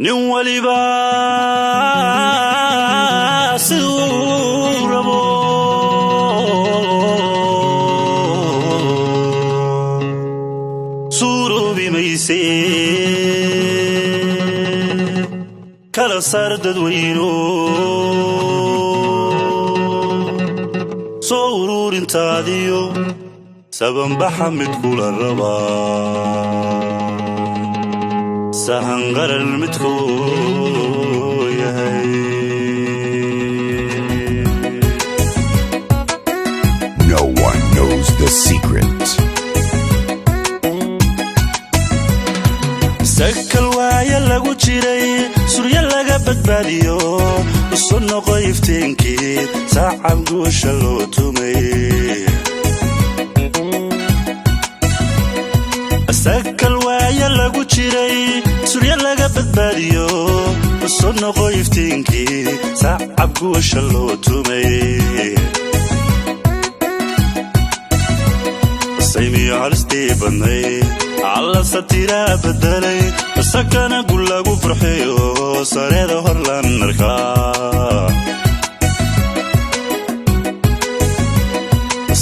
Nin waliba siduu rabo suuroobi mayse. Kala saar dadweyno, soo uruurintaadiyo sabanbaxa mid kula rabaa, sahan qaran midkuu yahay. No one knows the secret. Sakal waaya lagu jiray, suryo laga badbaadiyo, isu noqo iftiinkii saacab guusha loo tumay. Sakal waaya lagu jiray, suryo laga badbaadiyo, isu noqo iftiinkii saacab guusha loo tumay. Saymiyo halistii badnay Alla satiraa bedelay, sakana gul lagu farxiyo, sareeda hor lan arkaa.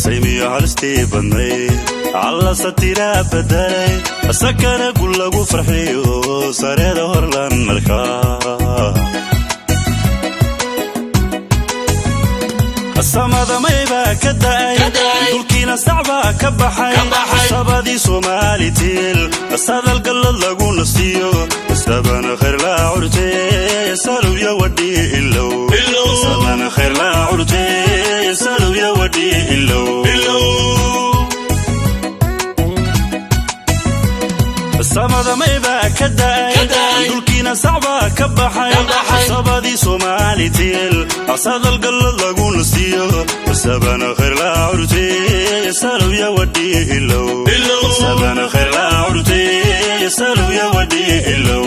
Saymiyo halistii badnay Alla satiraa bedelay, sakana gul lagu farxiyo, sareeda hor lan arkaa. Samadamaybaa ka da'ay, dhulkiina sacbaa ka baxay, sabadii Soomaalitiil sadal gallad laguna siiyo, sabana khayr laa curte salowya wadhi ilow, sabana khayr laa curte salowya wadhi ilow. Samadamaybaa ka da'ay, dhulkiina sacbaa ka baxay, sabadii Soomaalitiil sadal gallad laguna siiyo, sabana khayr laa curte salowya wadhi ilow, sabana khayr laa curte salowya wadhi ilow.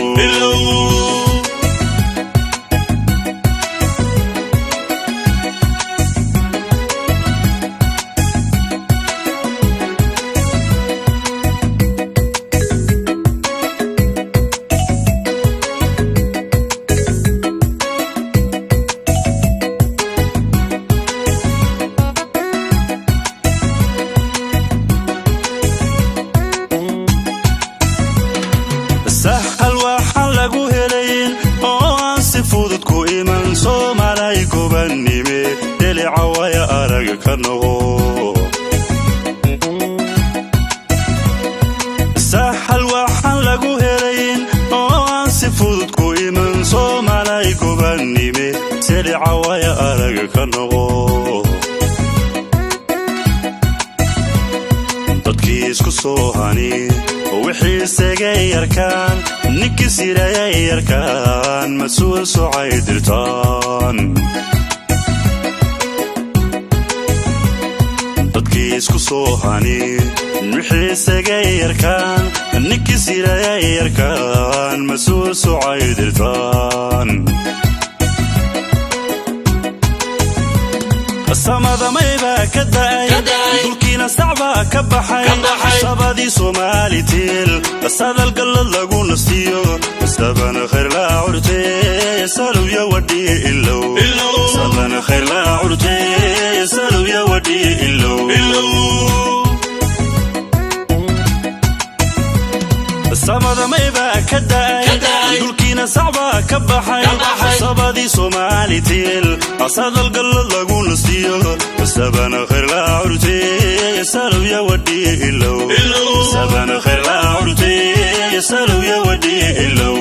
Sahal waxaan lagu helayn oo aan si fudud ku iman, Soomaalay gobannime dhelica waya arag ka noqo. Sahal waxaan lagu helayn oo aan si fudud ku iman, Soomaalay gobannime selica waya arag ka noqo. Dadkii isku soo hani wixii isagay yarkaan, ninkii sirayay yarkaan, mas-uul socay dirtaan. Dadkii isku soo hani wixii isagay yarkaan, ninkii sirayay yarkaan, mas-uul socay dirtaan. Samadamaybaa ka da'ay, dhulkiina sacbaa ka baxay, sabadii Soomaalitiil sadal gallad laguna siiyo, sabana khayr laa curte salowya wadhi ilow, sabana khayr laa curte salowya wadhi ilow. Samadamaybaa ka da'ay, dhulkiina sacbaa ka baxay, sabadii Soomaalitiil sadal gallad laguna siiyo, sabana khayr laa curte salowya wadhi ilow, sabana khayr laa curte salowya wadhi ilow.